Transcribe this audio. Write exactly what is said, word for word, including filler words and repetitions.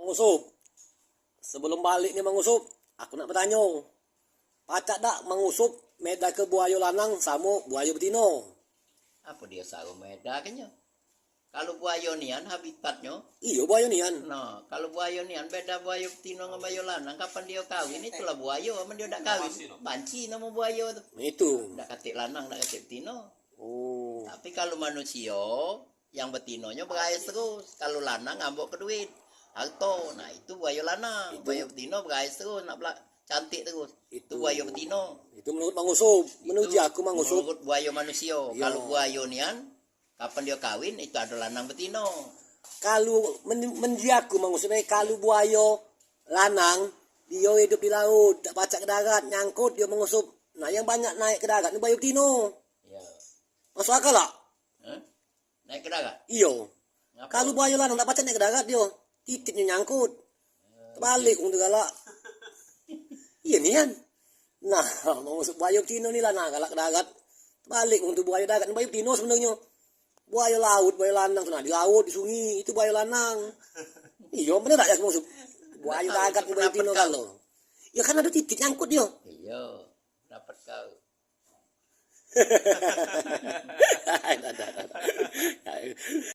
Mang Usup, sebelum balik ni Mang Usup, aku nak betanyo. Pacak dak Mang Usup medake buayo lanang samo buayo betino? Apo dio saro medakenyo? Kalu buayo nian habitatnyo. Iyo, buayo nian. Nah, kalu buayo nian beda buayo betino ngan buayo lanang. Kapan dio kawin, itulah buayo. Amen dio dak kawin, banci namo buayo tu. Itu. Dak katik lanang, dak katik betino. Oh. Tapi kalu manusio, yang betinonyo berais terus. Kalu lanang ngambok ke duit, harto. Nah, itu buayo lanang. Itu. Buayo betino berais terus, nak bela-, cantik terus. Itu. Itu buayo betino. Itu menurut Mang Usup. Itu menurut aku, Mang Usup. Menurut buayo manusio. Iyo. Kalu buayo nian, kapan dio kawin, itu ado lanang betino. Kalu men-, men di aku, Mang Usup, eh, kalu buayo lanang, dio hidup di laut, dak pacak ke darat, nyangkut dio, Mang Usup. Nah, yang banyak naik ke darat ni buayo betino. Iyo. Masuk akal dak? Hah? Naik ke darat? Iyo. Ngapo? Kalu buayo lanang dak pacak naik ke darat dio. Titiknyo nyangkut. Tebalik wong tu galak. Iyo nian. Nah, Mang Usup, buayo betino ni lah, nah, galak ke darat. Tebalik wong tu, buayo darat ni buayo betino sebenarnyo. Buayo laut, buayo lanang tu, nah, di laut, di sungi, itu buayo lanang. Iyo, bener dak ya, Mang Usup? Buayo darat ni buayo betino kalu. Iyo, kan ado titik nyangkut dio. Iyo, pendapat kau.